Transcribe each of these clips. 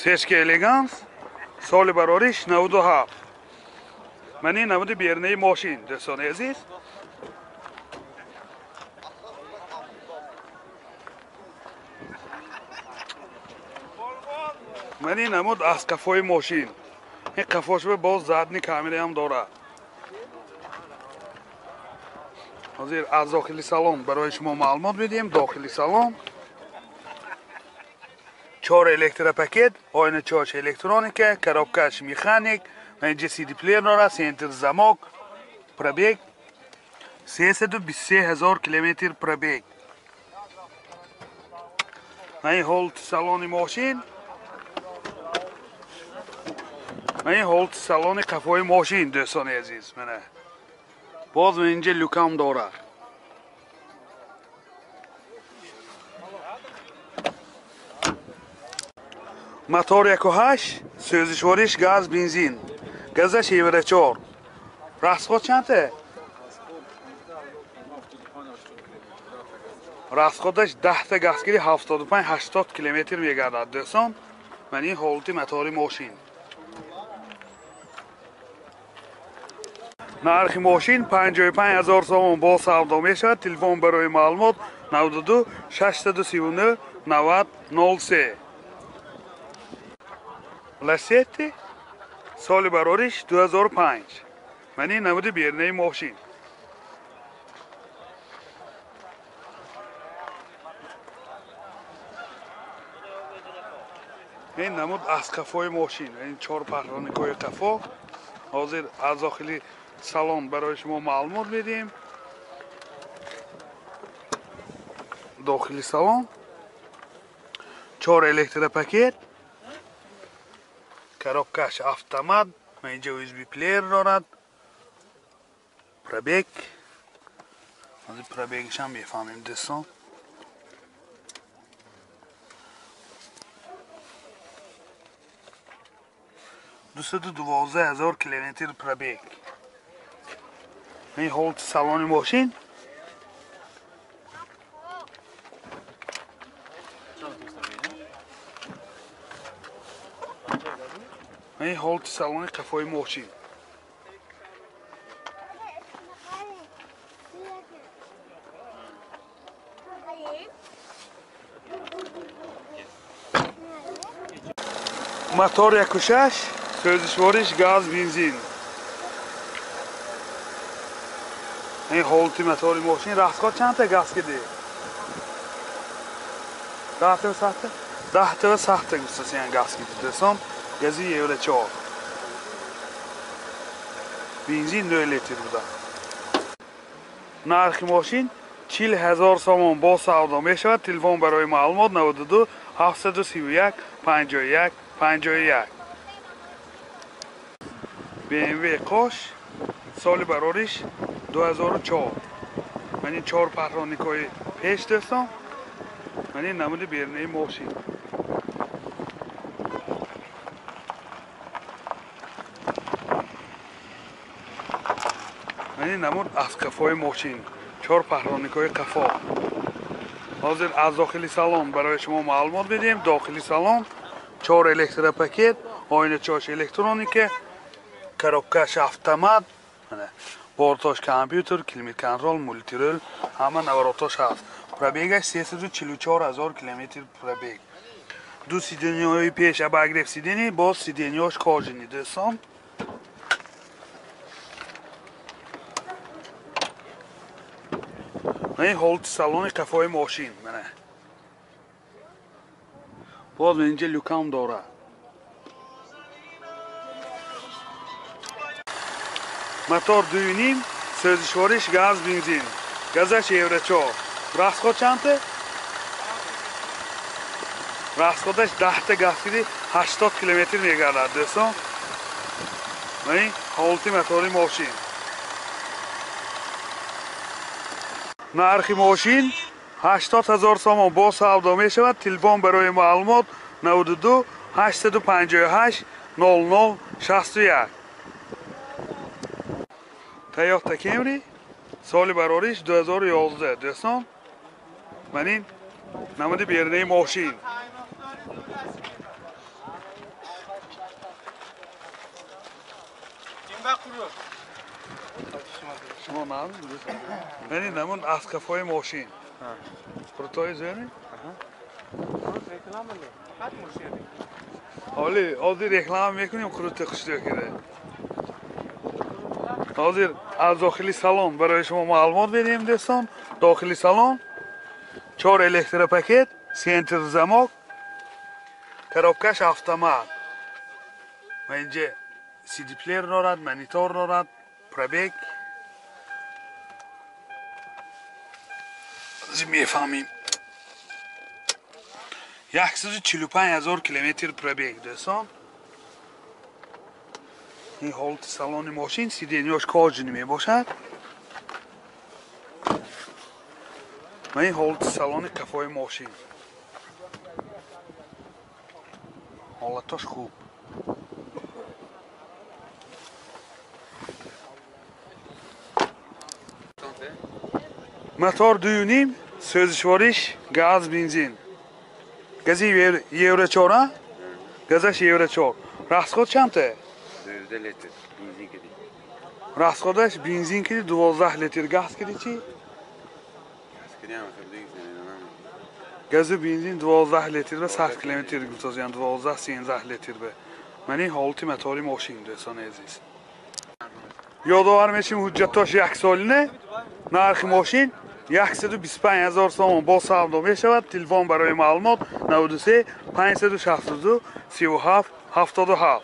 Сечка элеганс, соли барориш 97. Ман ин намуди бернаи мошин, дӯстони азиз. Ман ин намуд аз қафои мошин. Ин қафош боз задни камераам дорад. Ҳозир аз дохили салон барои шумо маълумот медиҳем. Дохили салон 4 электропакет, оиначаҳош электроника, коробкаш механик, инҷа CD плеер дорад, центр замок, пробег 323 ҳазор километр пробег. Ин ҳолати салони мошин, ин ҳолати салони қафои мошин, дӯстони азиз. Мана боз инҷа люкам дорад. Мотор 1.8, сӯзишвориш газ, бензин. Газаш евро 4. Расход чанд? Расходаш 10 та газгири 75-80 километр мегардад, дӯстон. Ман ин ҳолати мотори мошин. Нархи мошин 55 ҳазор сомон бо савдо мешавад. Телефон барои маълумот 92 639 90 03. Ласетти, соли барориш 2005. Ман ин намуди бернаи мошин. Ин намуд аз қафои мошин. Ин 4 паҳроникҳои қафо. Ҳозир аз дохили салон барои шумо маълумот медиҳем. Дохили салон 4 электропакет, коробкаш автомат, инҷа USB плеер дорад. Пробег, ҳозир пробегашам мефаҳмем, дӯстон. 212 ҳазор километр пробег. Ин ҳолати салони мошин. Ин ҳолати салони қафои мошин. Мотор 1.6, сӯзишвориш газ, бензин. Ин ҳолати мотори мошин. Расход чандта газ киди? 10 та сахта? 10 та сахта гуфтасиян газ киди, дӯстон. Гази евро 4. Бензин 9 литр буда. Нархи мошин 40 ҳазор сомон бо савдо мешавад. Телефон барои маълумот 92 731 51 51. BMW Кош, соли барориш 2004. Ман ин 4 паҳроникҳои пеш, дӯстон. Ман ин намуди бернаи мошин. Ман ин намуд аз қафои мошин. 4 паҳроникҳои қафо. Ҳозир аз дохили салон барои шумо маълумот медиҳем. Дохили салон 4 электропакет, оиначаҳош электроника, коробкаш автомат, бортош компютер, климат-контрол, мультирул, ҳама наворотош ҳаст. Пробегаш 344 ҳазор километр пробег. Ду сиденьяҳои пеш обогрев сиденья, боз сиденьяҳош кожаный, дӯстон. Ин ҳолати салони қафои мошин. Мана боз инҷа люкам дорад. Мотор 2.5, сӯзишвориш газ, бензин. Газаш евро 4. Расход чандта? Расходаш 10 та газгири 80 километр мегардад, дӯстон. Ин ҳолати мотори мошин. Нархи мошин 80 ҳазор сомон бо савдо мешавад. Телефон барои маълумот 92 858 00 61. Toyota Camry, соли барориш 2011, дӯстон. Ман ин намуди бернаи мошин. Шумо нам? Мани намун аз қафои мошин. Крутой зӯри? Ҳоли ҳозир реклама мекунем крутой хушрӯ кида. Ҳозир аз дохили салон барои шумо маълумот медиҳем дӯстон. Дохили салон 4 электропакет, центр замок, коробкаш автомат. Ва инҷа CD плеер дорад, монитор дорад, пробег. Мефаҳмем. 145 000 километр пробег дӯстон. Ин ҳолати салони мошин сиденьяш кожаный мебошад. Ва ин ҳолати салони қафои мошин. Ҳолаташ хуб. Мотор 2.5, сӯзишвориш газ, бензин. Гази Евро 4, газаш Евро 4. Расход чандта? 12 литр бензин киди. Расходаш бензин киди 12 литр, газ киди чи? Газ киди ҳам Газу бензин 12 литр ва 100 километр гуфтозян 12-13 литр бе. Мани ҳолати мотори мошин дӯстони азиз. Ёдовар мешим ҳуҷҷатош як солина, нархи мошин 125 000 сомон бо савдо мешавад. Телефон барои маълумот 93 562 37 77.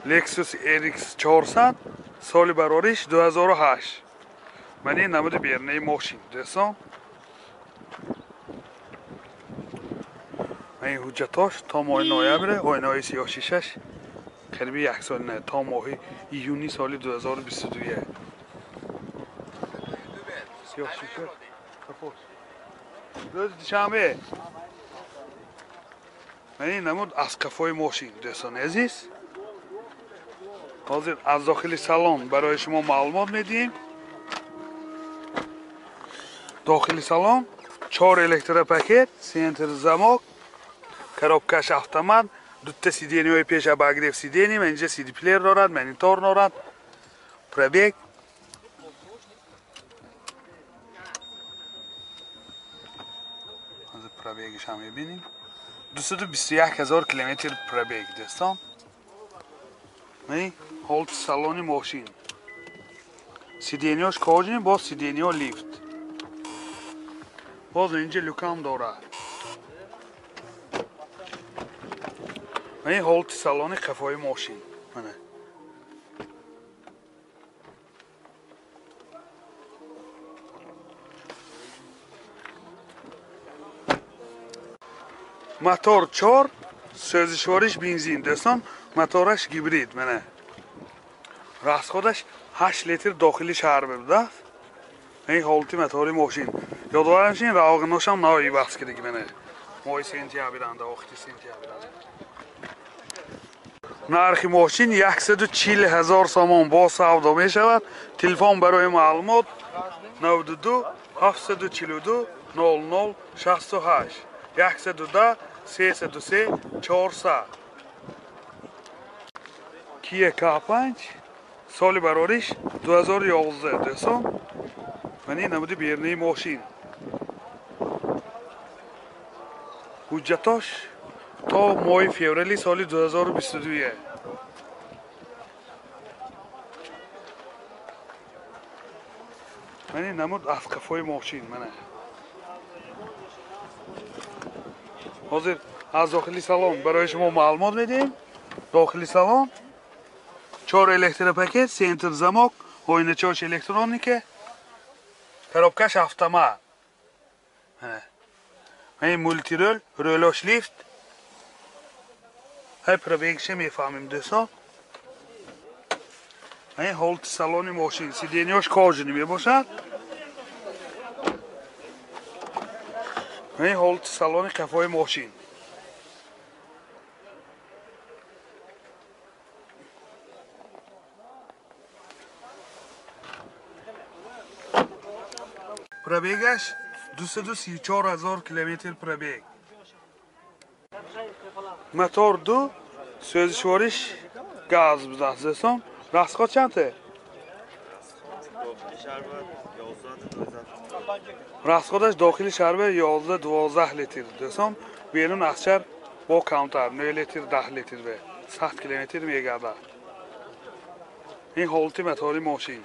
Lexus RX 400 соли барориш 2008. Мани намуди бернаи мошин дӯстон. Ин ҳуҷҷатош то моҳи ноябр, оинаҳои сиёҳшишаш қариби як сол не, то моҳи июни соли 2022. Сиёҳшиша капот. Рӯзи душанбе. Мани намуд аз қафои мошин дӯстони азиз. Ҳозир аз дохили салон барои шумо маълумот медиҳем. Дохили салон 4 электропакет, центр замок, коробкаш автомат, дута сиденьяҳои пеш обогрев сиденья, инҷа CD плеер дорад, монитор дорад, пробег. Ҳозир пробегаш ҳам мебинем. 221 000 километр пробег дӯстон. Ҳолати салони мошин. Сиденьяш кожаный, боз сиденья лифт. Боз инҷа люкам дорад. Ин ҳолати салони қафои мошин. Мана. Мотор 4, сӯзишвориш бензин дӯстон, мотораш гибрид мана. Расходаш 8 литр дохили шаҳр будааст. Ин ҳолати мотори мошин. Ёдовар мешавем равғиношам нави баҳс кардагӣ мана. Моҳи сентябранда, охири сентябранда. Нархи мошин 140 000 сомон бо савдо мешавад. Телефон барои маълумот 92 742 00 68 110 303 400. Kia K5 соли барориш 2011 дӯстон. Мани намуди бернаи мошин. Ҳуҷҷатош то моҳи феврали соли 2022. Мани намуд аз қафои мошин мана. Ҳозир аз дохили салон барои шумо маълумот медиҳем. Дохили салон 4 электропакет, центр замок, оиначаҳош электроника, коробкаш автомат. Ин мултирол, рӯлош лифт. Ҳай пробегша мефаҳмем дӯстон. Ин ҳолати салони мошин, сиденьяш кожаный мебошад. Ин ҳолати салони қафои мошин. Пробегаш 234 000 километр пробег. Мотор 2, сӯзишвориш Газ будаст дӯстон. Расход чанд? Расходаш дохили шаҳр 11-12 литр дӯстон. Берун аз шаҳр бо камтар 9 литр, 10 литр бе 100 километр мегардад. Ин ҳолати мотори мошин.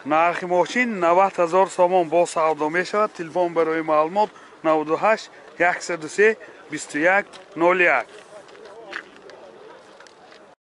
Нархи мошин 90 000 сомон бо савдо мешавад. Телефон барои маълумот 98 103 21 01.